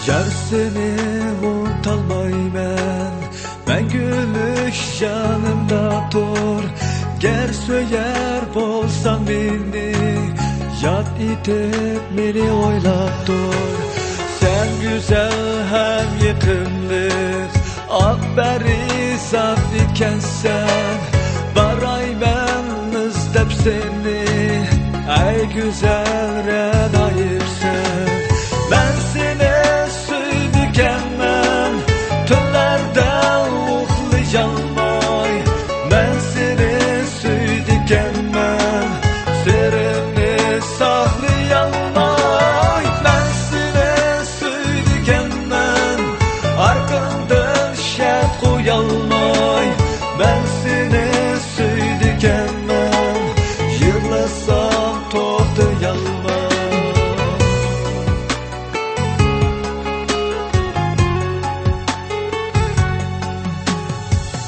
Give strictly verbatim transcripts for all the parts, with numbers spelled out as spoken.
دەردىنى ئۇنتالمايمەن، مەڭگۈلۈك يېنىمدا تۇر. گەر سۆيەر بولساڭ مېنى، ياد ئېتىپ مېنى ئويلاپ تۇر. سەن گۈزەل ھەم يېقىملىق، ئاق پەرى زات ئىكەنسەن. بارايمەن ئىزدەپ سېنى، ئەي گۈزەل رەنايىپسەن. مەن سېنى سۆيىدىكەنمەن، تۈنلەردە ئۇخلىيالماي. مەن سېنى سۆيىدىكەنمەن، سىرىمنى ساقلىيالماي. مەن سېنى سۆيىدىكەنمەن، ئارقاڭدىن شەرت قويالماي. مەن سېنى سۆيىدىكەنمەن، يىغلىسام توختىيالماي.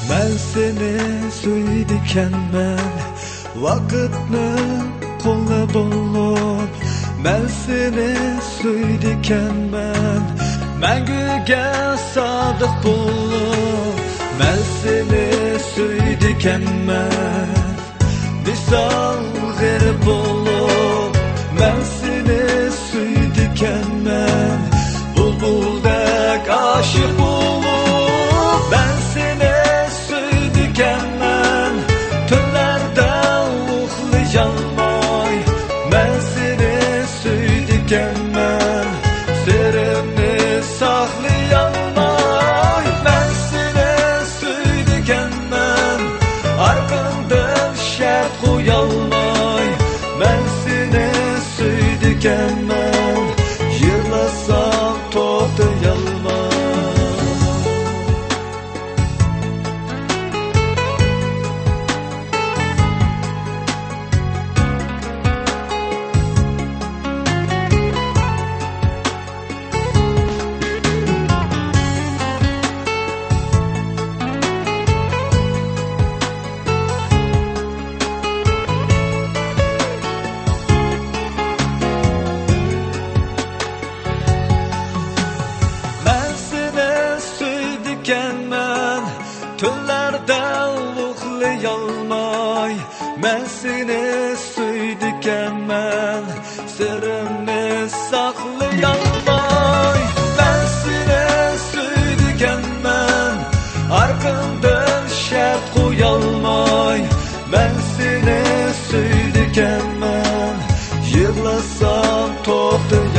مەن سېنى سۆيىدىكەنمەن، ۋاقىتنىڭ قۇلى بولۇپ. مەن سېنى سۆيىدىكەنمەن، مەڭگۈگە سادىق بولۇپ. مەن سېنى سۆيىدىكەنمەن، ۋىسال غېرىب بولۇپ. مەن سېنى سۆيىدىكەنمەن، بۇلبۇلدەك ئاشىق بولۇپ. مەن سېنى سۆيىدىكەنمەن، تۈنلەردە ئۇخلىيالماي. مەن سېنى سۆيىدىكەنمەن، سىرىمنى ساقلىيالماي. مەن سېنى سۆيىدىكەنمەن، ئارقاڭدىن شەرت قويالماي. مەن سېنى سۆيىدىكەنمەن، يىغلىسام توختىيالماي. مەن سېنى سۆيىدىكەنمەن، تۈنلەردە ئۇخلىيالماي. مەن سېنى سۆيىدىكەنمەن، سىرىمنى ساقلىيالماي. مەن سېنى سۆيىدىكەنمەن، ئارقاڭدىن شەرت قويالماي. مەن سېنى سۆيىدىكەنمەن، يىغلىسام توختىيالماي.